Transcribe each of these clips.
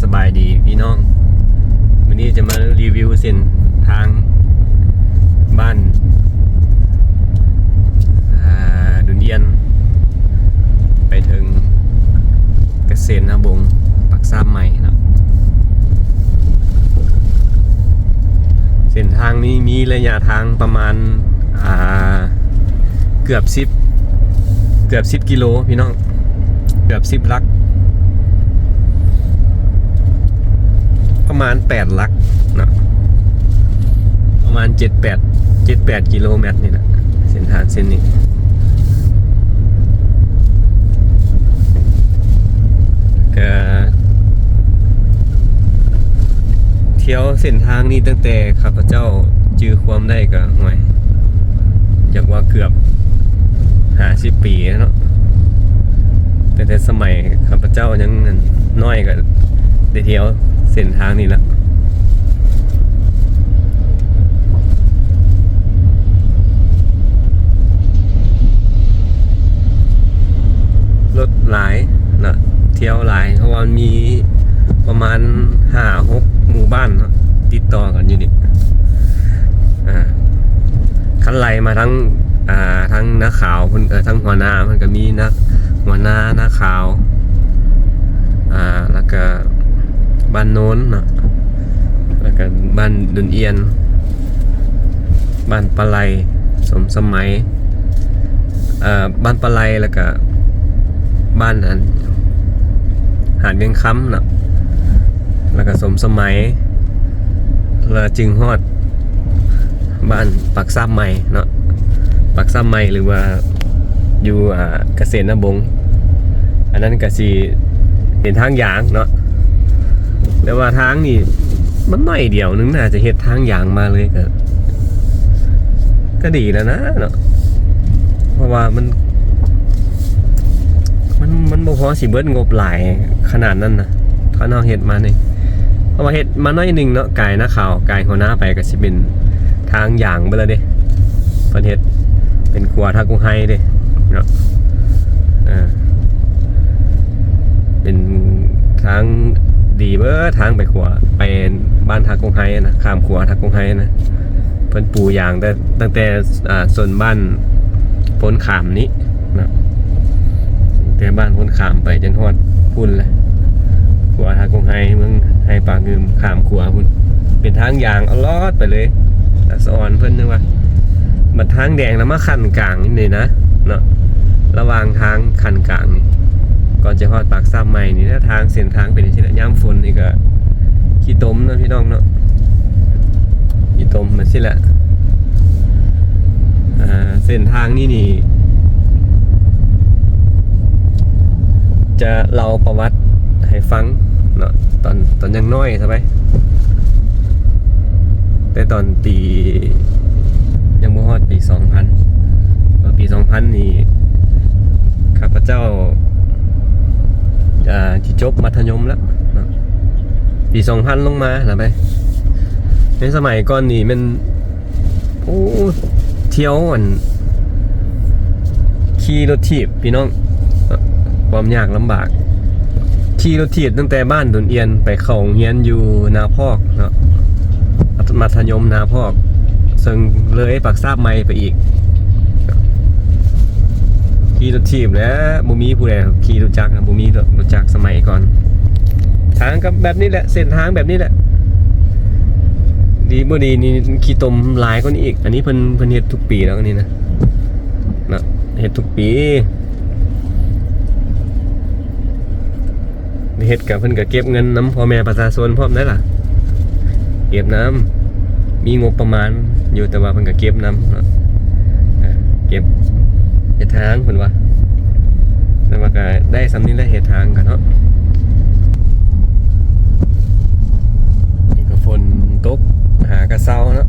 ສະບາຍດີພີ່ນ້ອງ, ມື້ນີ້ຈະມາຣີວິວເສັ້ນທາງບ້ານ ອ່າ ດຸນອຽນ ໄປເຖິງກະເສນນະບົງ ປາກຊາບໃໝ່ເນາະ. ເສັ້ນທາງນີ້ມີໄລຍະທາງປະມານ ອ່າ ເກືອບສິບ ເກືອບສິບກິໂລພີ່ນ້ອງ, ເກືອບສິບຫຼັກ ປະມານແປດຫຼັກເນາະ, ປະມານເຈັດແປດ ເຈັດແປດກິໂລແມັດນີ້ແຫຼະ ເສັ້ນທາງເສັ້ນນີ້. ກະທ່ຽວເສັ້ນທາງນີ້ຕັ້ງແຕ່ຂ້າພະເຈົ້າຈື່ຄວາມໄດ້ກະ ຫ້ວຍ ຢາກວ່າເກືອບຫ້າສິບປີແລ້ວເນາະ, ແຕ່ ແຕ່ສະໄໝຂ້າພະເຈົ້າຍັງນ້ອຍກະໄດ້ທ່ຽວເສັ້ນທາງນີ້ລະ. ລົດຫຼາຍເນາະ ທ່ຽວຫຼາຍ ເພາະວ່າມັນມີປະມານຫ້າຫົກໝູ່ບ້ານເນາະ ຕິດຕໍ່ກັນຢູ່ນີ້. ອ່າ ຄັນໄລ່ມາທາງ ອ່າ ທາງນາຂາວພຸ້ນ ເອີ ທາງຫົວນາ ມັນກະມີນາ ຫົວນາ ນາຂາວ ອ່າ ແລ້ວກະບ້ານໂນນເນາະ ແລ້ວກະບ້ານດຸນອຽນ ບ້ານປາໄລ ສົມສະໄໝ ເອີ ບ້ານປາໄລ ແລ້ວກະບ້ານອັນ ຫາດວຽງຄຳເນາະ ແລ້ວກະສົມສະໄໝ ແລ້ວຈຶ່ງຮອດບ້ານປາກຊາບໃໝ່ເນາະ, ປາກຊາບໃໝ່ ຫຼືວ່າຢູ່ ອ່າ ກະເສນນະບົງ. ອັນນັ້ນກະຊິເປັນທາງຢາງເນາະ ແຕ່ວ່າທາງນີ້ມັນໜ້ອຍດຽວໜຶ່ງ ໜ້າຈະເຮັດທາງຢາງມາເລີຍ ກະ ກະດີແລ້ວນະເນາະ ເພາະວ່າມັນ ມັນ ມັນບໍ່ພໍຊິເບິດງົບຫຼາຍຂະໜາດນັ້ນນະ ຄັນເຮົາເຮັດມານີ້. ເພາະວ່າເຮັດມາໜ້ອຍໜຶ່ງເນາະ ກາຍນາຂາວ ກາຍຫົວນາໄປກະຊິເປັນທາງຢາງເບິດແລ້ວເດ້ ເພິ່ນເຮັດເປັນຂົວທາກຸໄຮເດ້ເນາະ. ເອີ ເປັນທາງດີເບີດ ທາງໄປຂົວ ໄປບ້ານທາກຸໄຮນະ ຂ້າມຂົວທາກຸໄຮນະ. ເພິ່ນປູຢາງແຕ່ ຕັ້ງແຕ່ ອ່າ ໂຊນບ້ານໂພນຂາມນີ້ນະ ແຕ່ບ້ານໂພນຂາມໄປຈົນຮອດພຸ້ນແຫຼະ ຂົວທາກຸໄຮ ເມືອງໄຮປາງື່ມ ຂ້າມຂົວພຸ້ນ ເປັນທາງຢາງອະຫຼອດໄປເລີຍ. ສະອອນເພິ່ນຈັ່ງວ່າ ບັດທາງແດງລະມາຂັ້ນກາງນີ້ນະເນາະ ລະຫວ່າງທາງຂັ້ນກາງນີ້ ກ່ອນຈະຮອດປາກຊາບໃໝ່ນີ້ນະ ທາງ ເສັ້ນທາງເປັນຈັ່ງຊີ້ແຫຼະ. ຍາມຝົນນີ້ກະຂີ້ຕົມເນາະພີ່ນ້ອງເນາະ ຂີ້ຕົມແບບຊີ້ແຫຼະ. ອ່າ ເສັ້ນທາງນີ້ນີ້ ຈະເລົ່າປະຫວັດໃຫ້ຟັງເນາະ ຕອນ ຕອນຍັງນ້ອຍຊະໄປ ແຕ່ຕອນປີ ຍັງບໍ່ຮອດປີສອງພັນ ເອີ ປີສອງພັນນີ້ ຂ້າພະເຈົ້າ ອ່າ ຊິຈົບມັດທະຍົມແລ້ວເນາະ ປີສອງພັນລົງມາລະໄປ. ໃນສະໄໝກ່ອນນີ້ແມ່ນ ໂອ້ ທ່ຽວອັນ ຂີ່ລົດຖີບພີ່ນ້ອງ ຄວາມຍາກລຳບາກ ຂີ່ລົດຖີບຕັ້ງແຕ່ບ້ານດົນອຽນໄປເຂົ້າໂຮງຮຽນຢູ່ນາພອກເນາະ ມັດທະຍົມນາພອກ ເຊິ່ງເລີຍປາກຊາບໃໝ່ໄປອີກ. ຂີ່ລົດຖີບແຫຼະ ບໍ່ມີຜູ້ໃດຂີ່ລົດຈັກນະ ບໍ່ມີລົດຈັກສະໄໝກ່ອນ. ທາງກະແບບນີ້ແຫຼະ ເສັ້ນທາງແບບນີ້ແຫຼະ ດີບໍ່ດີນີ້ຂີ້ຕົມຫຼາຍກວ່ານີ້ອີກ. ອັນນີ້ເພິ່ນ ເພິ່ນເຮັດທຸກປີແລ້ວ ອັນນີ້ນະ ນະ ເຮັດທຸກປີ ເຮັດກະເພິ່ນກະເກັບເງິນນຳພໍ່ແມ່ປະຊາຊົນພ້ອມໄດ໋ລະ ເກັບນຳ ມີງົບປະມານຢູ່ ແຕ່ວ່າເພິ່ນກະເກັບນຳເນາະ ເກັບເຮັດທາງເພິ່ນວ່າ ແຕ່ວ່າກະໄດ້ສ່ຳນີ້ແຫຼະ ເຮັດທາງກະເນາະ. ນີ້ກະຝົນຕົກຫາກະເຊົາເນາະ.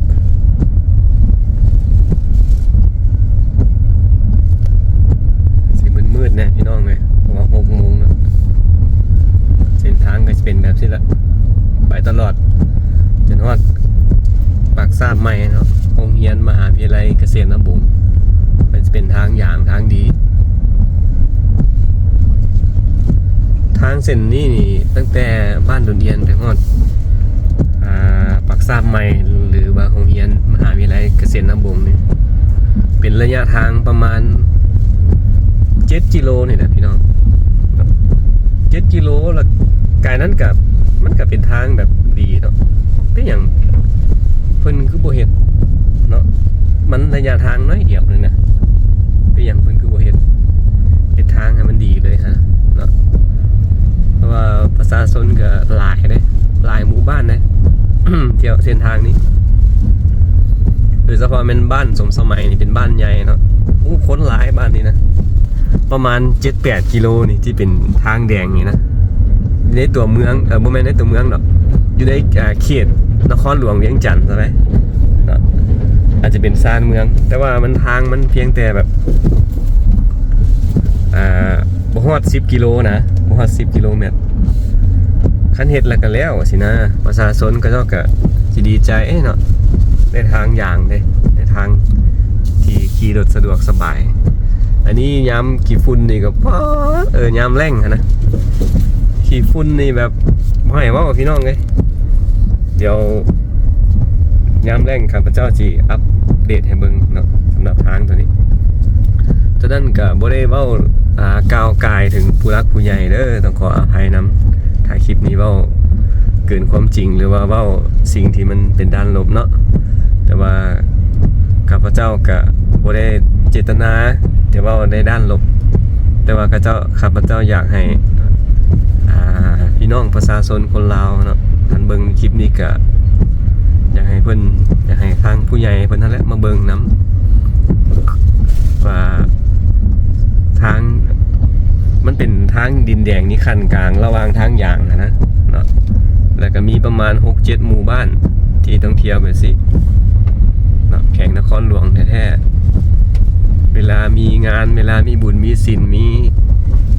ຊິມືດໆແດ່ພີ່ນ້ອງເອີຍ ເພາະວ່າຫົກໂມງເນາະ. ເສັ້ນທາງກະຊິເປັນແບບຊີ້ແຫຼະ ໄປຕະຫຼອດຈົນຮອດປາກຊາບໃໝ່ເນາະ ໂຮງຮຽນມະຫາວິທະຍາໄລກະເສດນະບົງ. ມັນຊິເປັນທາງຢາງ ທາງດີ ທາງ ເສັ້ນນີ້ນີ້ ຕັ້ງແຕ່ບ້ານດົນອຽນໄປຮອດ ອ່າ ປາກຊາບໃໝ່ ຫຼືວ່າໂຮງຮຽນມະຫາວິທະຍາໄລກະເສດນະບົງນີ້ ເປັນໄລຍະທາງປະມານເຈັດກິໂລນີ້ແຫຼະພີ່ນ້ອງ ເຈັດກິໂລ. ແລ້ວກາຍນັ້ນກະ ມັນກະເປັນທາງແບບດີເນາະ ເປັນຫຍັງເພິ່ນຄືບໍ່ເຮັດເນາະ? ມັນໄລຍະທາງໜ້ອຍດຽວໜຶ່ງນະ ເປັນຫຍັງເພິ່ນຄືບໍ່ເຮັດ ເຮັດທາງໃຫ້ມັນດີເລີຍຫັ້ນນະເນາະ? ເພາະວ່າປະຊາຊົນກໍຫຼາຍເດ້ ຫຼາຍໝູ່ບ້ານເດ້ ທ່ຽວເສັ້ນທາງນີ້ ໂດຍສະເພາະແມ່ນບ້ານສົມສະໄໝນີ້ ເປັນບ້ານໃຫຍ່ເນາະ. ໂອ້ ຄົນຫຼາຍບ້ານນີ້ນະ ປະມານເຈັດແປດກິໂລນີ້ ທີ່ເປັນທາງແດງນີ້ນະ ໃນຕົວເມືອງ ເອີ ບໍ່ແມ່ນໃນຕົວເມືອງດອກ ຢູ່ໃນ ເອີ ເຂດນະຄອນຫຼວງວຽງຈັນຊະໄໝເນາະ ອາດຈະເປັນຊານເມືອງ ແຕ່ວ່າມັນ ທາງມັນພຽງແຕ່ແບບ ອ່າ ບໍ່ຮອດສິບກິໂລນະ ບໍ່ຮອດສິບກິໂລແມັດ. ຄັນເຮັດແລ້ວກໍແລ້ວຊີ້ນະ ປະຊາຊົນເຂົາເຈົ້າກໍຊິດີໃຈເນາະ ໄດ້ທາງຢາງເດ້ ໄດ້ທາງທີ່ຂີ່ລົດສະດວກສະບາຍ. ອັນນີ້ຍາມຂີ້ຝຸ່ນນີ້ກໍ ປາດ ເອີ ຍາມແລ້ງຫັ້ນນະ ຂີ້ຝຸ່ນນີ້ແບບບໍ່ໃຫ້ເວົ້າພີ່ນ້ອງເອີຍ. ດຽວຍາມແລ້ງຂ້າພະເຈົ້າຊິອັບເດດໃຫ້ເບິ່ງເນາະ ສຳລັບທາງໂຕນີ້. ໂຕນັ້ນກະບໍ່ໄດ້ເວົ້າ ອ່າ ກ່າວກ່າຍເຖິງຜູ້ຫຼັກຜູ້ໃຫຍ່ເດີ ຕ້ອງຂໍອະໄພນຳ ຖ້າຄລິບນີ້ເວົ້າເກີນຄວາມຈິງ ຫຼືວ່າເວົ້າສິ່ງທີ່ມັນເປັນດ້ານລົບເນາະ. ແຕ່ວ່າຂ້າພະເຈົ້າກະບໍ່ໄດ້ເຈດຕະນາຈະເວົ້າໃນດ້ານລົບ ແຕ່ວ່າຂ້າເຈົ້າ ຂ້າພະເຈົ້າຢາກໃຫ້ ອ່າ ພີ່ນ້ອງປະຊາຊົນຄົນລາວເນາະ ທ່ານເບິ່ງຄລິບນີ້ກະຢາກໃຫ້ເພິ່ນ ຢາກໃຫ້ທາງຜູ້ໃຫຍ່ເພິ່ນຫັ້ນແຫຼະມາເບິ່ງນຳ ວ່າທາງ ມັນເປັນທາງດິນແດງນີ້ຂັ້ນກາງລະຫວ່າງທາງຢາງຫັ້ນນະເນາະ ແລ້ວກະມີປະມານຫົກເຈັດໝູ່ບ້ານທີ່ທ່ອງທ່ຽວແບບຊີ້ເນາະ ແຂວງນະຄອນຫຼວງແທ້ໆ. ເວລາມີງານ ເວລາມີບຸນມີສິນ ມີ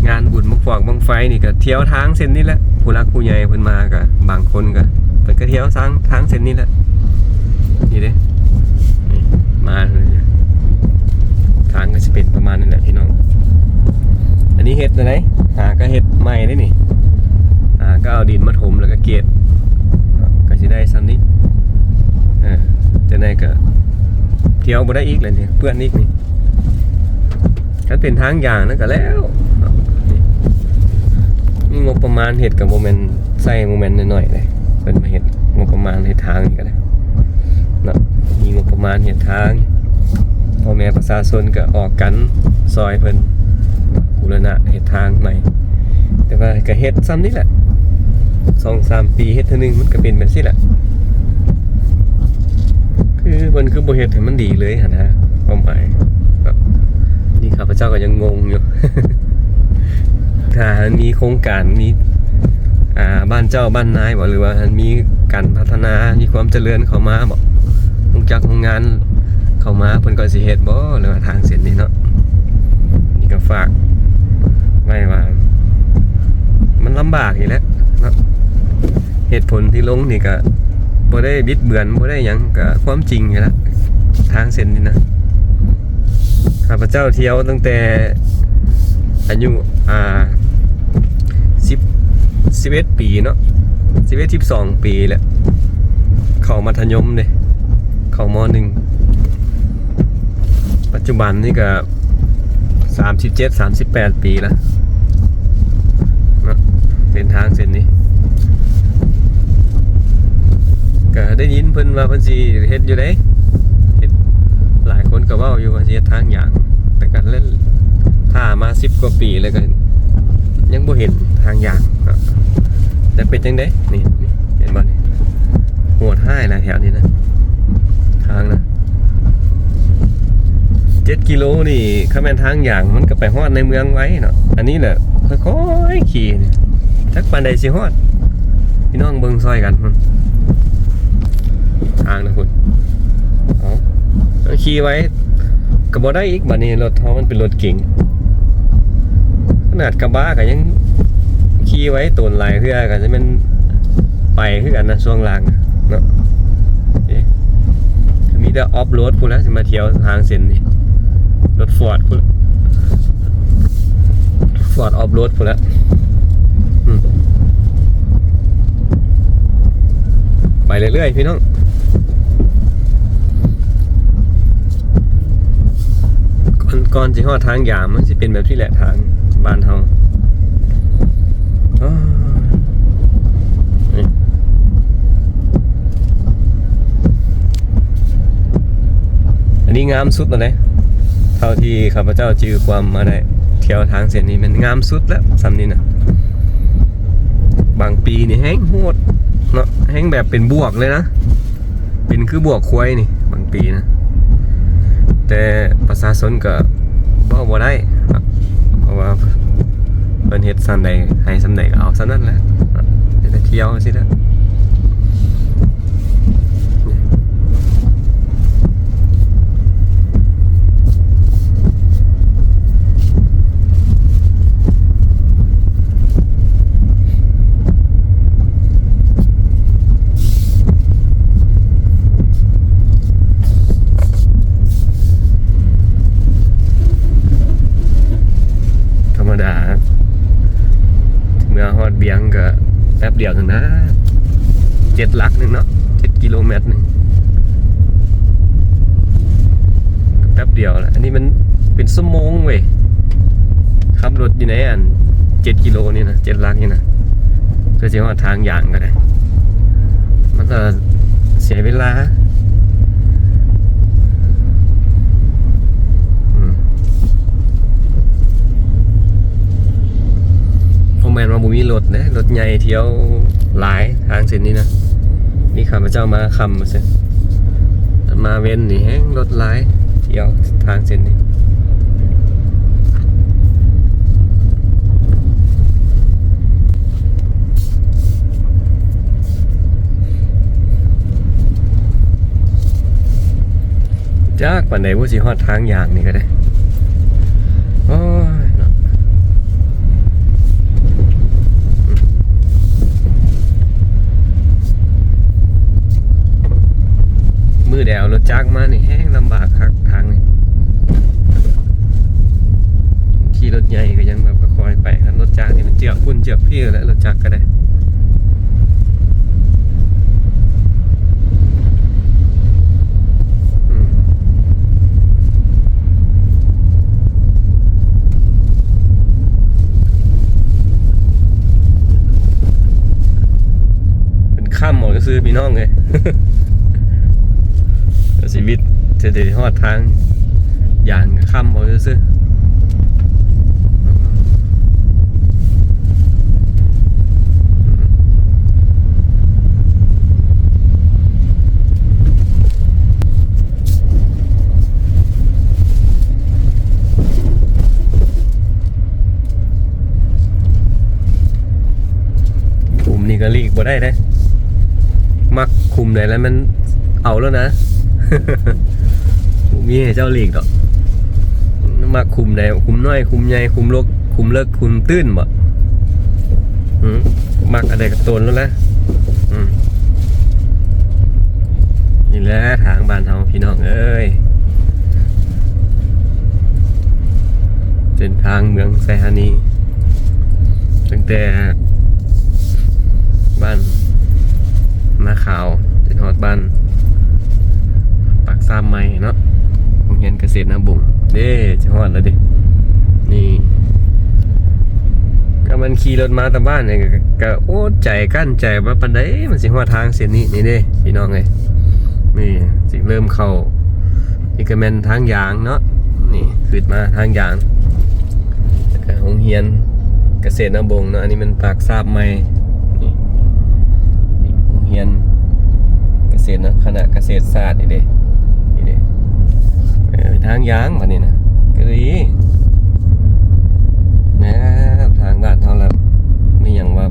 ງານບຸນບັ້ງຟອກບັ້ງໄຟນີ້ກະທ່ຽວທາງເສັ້ນນີ້ແຫຼະ ຜູ້ຫຼັກຜູ້ໃຫຍ່ເພິ່ນມາກະ ບາງຄົນກະ ເພິ່ນກະທ່ຽວທາງ ທາງເສັ້ນນີ້ແຫຼະ ນີ້ເດ້ ນີ້ ມາ ທາງກໍຊິເປັນປະມານນີ້ແຫຼະພີ່ນ້ອງ. ອັນນີ້ເຮັດແນວໃດ? ຫາກໍເຮັດໃໝ່ເດ້ນີ້ ຫາກໍເອົາດິນມາຖົມແລ້ວກໍເກດ ກໍຊິໄດ້ຊ່ຳນີ້ ເອີ ຈັ່ງໃດກໍທ່ຽວບໍ່ໄດ້ອີກແລ້ວນີ້ ເປື້ອນອີກນີ້. ຄັນເປັນທາງຢາງນັ້ນກໍແລ້ວເນາະ ນີ້ ມີງົບປະມານເຮັດກໍບໍ່ແມ່ນ ໃຊ້ບໍ່ແມ່ນນ້ອຍໆເດ້ ເພິ່ນມາເຮັດ ງົບປະມານເຮັດທາງນີ້ກໍໄດ້ເນາະ ມີງົບປະມານເຮັດທາງ ພໍ່ແມ່ປະຊາຊົນກໍອອກກັນຊ່ອຍເພິ່ນບູລະນະເຮັດທາງໃໝ່ ແຕ່ວ່າກໍເຮັດຊ່ຳນີ້ແຫຼະ ສອງສາມປີເຮັດເທື່ອໜຶ່ງ ມັນກໍເປັນແບບຊີ້ແຫຼະ ຄືເພິ່ນຄືບໍ່ເຮັດໃຫ້ມັນດີເລີຍຫັ້ນນະ ຄວາມໝາຍແບບນີ້ ຂ້າພະເຈົ້າກໍຍັງງົງຢູ່ ຖ້າມັນມີໂຄງການ ມີ ອ່າ ບ້ານເຈົ້າບ້ານນາຍບໍ ຫຼືວ່າມັນມີການພັດທະນາ ມີຄວາມຈະເລີນເຂົ້າມາບໍ ໂຮງຈັກໂຮງງານເຂົ້າມາ ເພິ່ນກໍຊິເຮັດບໍ ຫຼືວ່າທາງເສັ້ນນີ້ເນາະ. ນີ້ກໍຝາກໄວ້ວ່າ ມັນລຳບາກນີ້ແຫຼະເນາະ ເຫດຜົນທີ່ລົງນີ້ກະບໍ່ໄດ້ບິດເບືອນ ບໍ່ໄດ້ຫຍັງ ກະຄວາມຈິງນີ້ລະ ທາງເສັ້ນນີ້ນະ. ຂ້າພະເຈົ້າທ່ຽວຕັ້ງແຕ່ອາຍຸ ອ່າ ສິບ ສິບເອັດປີເນາະ ສິບເອັດ ສິບສອງປີແຫຼະ ເຂົ້າມັດທະຍົມເດ້ ເຂົ້າ ມໍໜຶ່ງ ປັດຈຸບັນນີ້ກະ ສາມສິບເຈັດ ສາມສິບແປດປີລະເນາະ ເສັ້ນທາງເສັ້ນນີ້ ກະໄດ້ຍິນເພິ່ນວ່າເພິ່ນຊິເຮັດຢູ່ເດ້ ເຮັດ ຫຼາຍຄົນກະເວົ້າຢູ່ວ່າຊິເຮັດທາງຢາງ ແຕ່ກະເລີຍຖ້າມາສິບກວ່າປີແລ້ວກະຍັງບໍ່ເຫັນທາງຢາງເນາະ ຈັກເປັນຈັ່ງໃດ. ນີ້ ນີ້ ເຫັນບໍ່ນີ້ ໂຫດຮ້າຍຫຼາຍແຖວນີ້ນະ ທາງນະ ເຈັດກິໂລນີ້ ຄັນແມ່ນທາງຢາງມັນກໍໄປຮອດໃນເມືອງໄວເນາະ. ອັນນີ້ແຫຼະ ຄ່ອຍໆຂີ່ນີ້ ຈັກປານໃດຊິຮອດ ພີ່ນ້ອງເບິ່ງຊ່ອຍກັນພຸ້ນ ທາງນະພຸ້ນ ເອົາ ຂີ່ໄວກໍບໍ່ໄດ້ອີກ ບາດນີ້ລົດເຮົາມັນເປັນລົດເກັງ ຂະໜາດກະບະກໍຍັງຂີ່ໄວ ໂຕນຫຼາຍເທື່ອກໍຈະແມ່ນໄປຄືກັນນະ ຊ່ວງລ່າງເນາະ. ເອີ ມີແຕ່ອອຟໂຣດພຸ້ນລະ ຊິມາທ່ຽວທາງເສັ້ນນີ້ ລົດຟອດພຸ້ນ ຟອດອອຟໂຣດພຸ້ນລະ ອືມ ເລື້ອຍໆ ພີ່ນ້ອງ. ກ່ອນ ກ່ອນຊິຮອດທາງຢາງ ມັນຊິເປັນແບບນີ້ແຫຼະ ທາງບ້ານເຮົາ. ໂອ້ຍ ນີ້ ອັນນີ້ງາມສຸດແລ້ວເດ້ ເທົ່າທີ່ຂ້າພະເຈົ້າຈື່ຄວາມມາໄດ້. ທ່ຽວທາງເສັ້ນນີ້ແມ່ນງາມສຸດແລ້ວ ສ່ຳນີ້ນະ. ບາງປີນີ້ແຮງໂຫດເນາະ ແຮງແບບເປັນບວກເລີຍນະ ເປັນຄືບວກຄວາຍນີ້ບາງປີນະ. ແຕ່ປະຊາຊົນກໍເວົ້າບໍ່ໄດ້ເນາະ ເພາະວ່າເພິ່ນເຮັດສ່ຳໃດໃຫ້ສ່ຳໃດກໍເອົາສ່ຳນັ້ນແຫຼະ ເຮັດແຕ່ທ່ຽວຊີ້ແຫຼະ. ທຳມະດາ ເມື່ອຮອດວຽງກໍແປັບດຽວໜຶ່ງນະ ເຈັດຫຼັກໜຶ່ງເນາະ ເຈັດກິໂລແມັດໜຶ່ງ ແປັບດຽວລະ. ອັນນີ້ມັນເປັນຊົ່ວໂມງເວີຍ ຂັບລົດຢູ່ໃນອັນເຈັດກິໂລນີ້ນະ ເຈັດຫຼັກນີ້ນະ ເພື່ອຊິຮອດທາງຢາງກໍໄດ້ ມັນກໍເສຍເວລາ. ອືມ ບໍ່ແມ່ນວ່າບໍ່ມີລົດເດ້ ລົດໃຫຍ່ທ່ຽວຫຼາຍທາງເສັ້ນນີ້ນະ. ນີ້ຂ້າພະເຈົ້າມາຄ່ຳຊື່ ມາເວັນນີ້ແຮງລົດຫຼາຍ ທ່ຽວທາງເສັ້ນນີ້. ຈັກປານໃດບໍ່ຊິຮອດທາງຢາງນີ້ກໍໄດ້. ໂອ້ຍເນາະ ມື້ໃດເອົາລົດຈັກມານີ້ແຮງລຳບາກຄັກທາງນີ້. ຂີ່ລົດໃຫຍ່ກໍຍັງແບບຄ່ອຍໆໄປ ຄັນລົດຈັກນີ້ມັນເຈືອກພຸ້ນເຈືອກພີ້ແຫຼະ ລົດຈັກກໍໄດ້. ອືມ ເປັນຄ່ຳເອົາຊື່ໆ ພີ່ນ້ອງເອີຍ ຊີວິດຈະໄດ້ຮອດທາງຢາງ ຄ່ຳເອົາຊື່ໆ. ຂຸມນີ້ກໍຫຼີກບໍ່ໄດ້ເດ້ ມັກຂຸມໃດແລ້ວມັນເອົາໂລດນະ ບໍ່ມີໃຫ້ເຈົ້າຫຼີກດອກ. ມັກຂຸມໃດ ຂຸມນ້ອຍ ຂຸມໃຫຍ່ ຂຸມລົກ ຂຸມເລິກ ຂຸມຕື້ນບໍ? ຫື ມັກອັນໃດກໍໂຕນໂລດແຫຼະ. ອືມ ນີ້ແຫຼະທາງບ້ານເຮົາ ພີ່ນ້ອງເອີຍ ເສັ້ນທາງເມືອງໄຊທານີ ຕັ້ງແຕ່ບ້ານນາຂາວ ຈົນຮອດບ້ານປາກຊາມໃໝ່ເນາະ ໂຮງຮຽນກະເສດນາບົງເດ້ ຈະຮອດແລ້ວເດ້. ນີ້ ກໍມັນຂີ່ລົດມາແຕ່ບ້ານນີ້ ກໍ ກໍ ໂອ້ ໃຈກັ້ນໃຈວ່າປານໃດ ມັນຊິຮອດທາງເສັ້ນນີ້ ນີ້ເດ້ ພີ່ນ້ອງເອີຍ. ນີ້ຊິເລີ່ມເຂົ້າ ນີ້ກໍແມ່ນທາງຢາງເນາະ ນີ້ຂຶ້ນມາທາງຢາງ ແລ້ວກໍໂຮງຮຽນກະເສດນາບົງເນາະ ອັນນີ້ແມ່ນປາກຊາບໃໝ່ ນີ້ ນີ້ໂຮງຮຽນກະເສດນະ ຄະນະກະເສດສາດ ນີ້ເດ້ ນີ້ເດ້ ເອີ ທາງຢາງບາດນີ້ນະ ກໍດີນະ ທາງບ້ານເຮົາລະ ມີຫຍັງວ່າ